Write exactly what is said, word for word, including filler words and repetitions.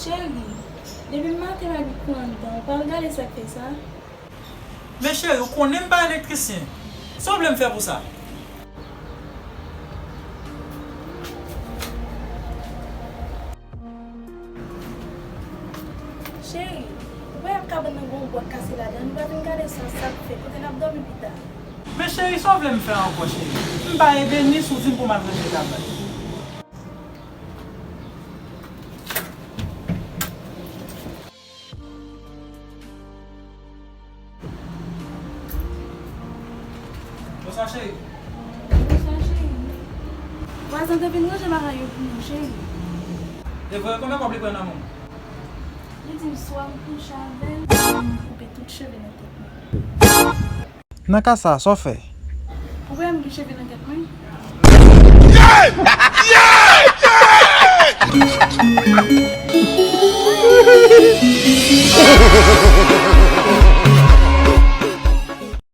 Cheri, depi maten m ap gade kouran anndan, ou pral gade sa k fè sa? Men cheri, ou konnen m pa elektrisyen. Sa w vle m fè pou sa? Cheri, ou pa wè kabann nan gen yon bwa k kase ladan, nou pa vin gade sa, sa k fè, kote n ap dòmi pita? Men cheri, sa w vle m fè ankò, cheri? M pa ebenis, ou di m pou m al ranje kabann. Bonswa, cheri. Bonswa, cheri. Vwazen an te vin ranje bagay yo pou nou, cheri. E vre, konbyen kòb li pran nan men w? Li di m swa m kouche avè l, swa m koupe tout cheve nan tèt mwen. Nan ka sa a, sa w fè? Ou wè m gen cheve nan tèt mwen?